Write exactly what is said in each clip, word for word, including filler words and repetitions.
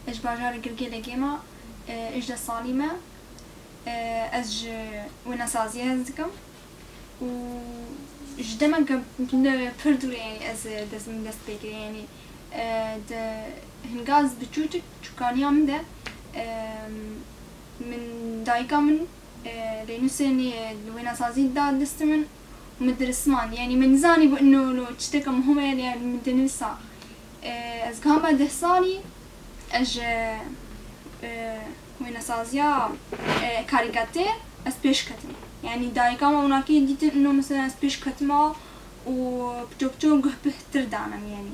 Ez ji bajarê Girgêlekê me, e, hejde salî me. E, ez ji wênesaziyê hez dikim û ji demeke pir dûrê, yanî ez dest, min dest pê kiriye. Yanî, e, di hinga ez biçûçik, çûkaniya min de, e, min dayika min, e, lênûsên wênesazî da destê min û min dirismand. Yanî min nizanîbû ino lo tişteke muhim e, yanî min dinivîsa. E, ez gihame deh salî, ez ji, e, wênesaziya, e, karîkatîr ez pêş ketim. Yanî dayika me winakî dîtin ino mesela ez pêş ketime û piço piço guh bihtir dane min, yanî.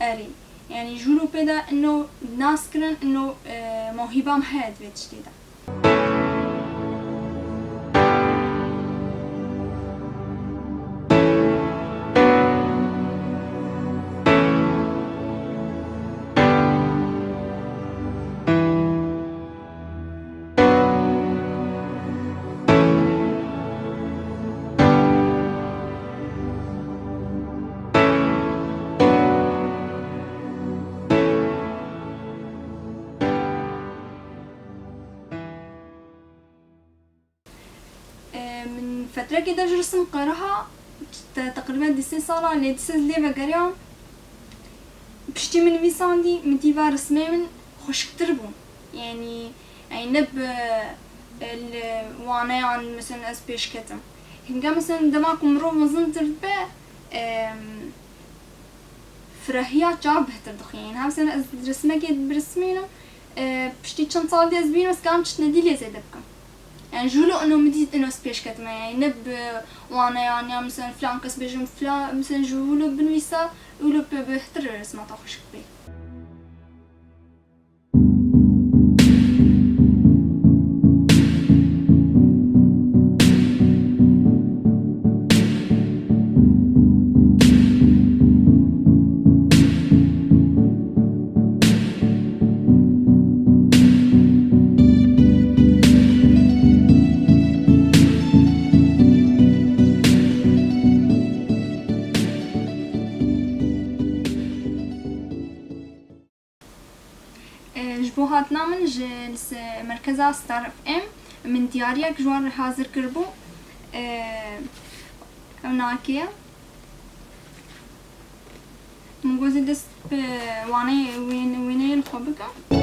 Erê. Yanî ji wilo pê de ino nas kirin, ino, e, mewhîba min heye di vê tiştê de. E, min fetrekê de ji risim qeriha, te-, teqrîben dîsê sala, lê dîsê lê vegeriyam. Piştî min nivîsandî, min dîva rismê min xweşiktir bû. Yanî, yanî ne bi, e, li waneyan, mesela, ez pêş ketim. Hinga, mesela, dema ku mirov mezintir dibe, em, firehiya çav bihtir dixuye. Yanî, her sene ez rismekê birismînim, e, piştî çend sal dê ez bînim, ez karim tiştine dî lê zêde bikim. Yanî, ji wilo ino min dît ino ez pêş ketime. Yanî, ne bi waneyan ya, mesela, filan kes bêjim, filan, mesela, ji wilo binivîsa, wilo pê bihtir resma te xweşik bê. E, ji bo hatina min ji li se-, merkeza Star F M min diyariyek ji wan re hazir kiribû. E, ew nake ye. Min got ez dest bi waneyê, wên-, wêneyê li xwe bikim.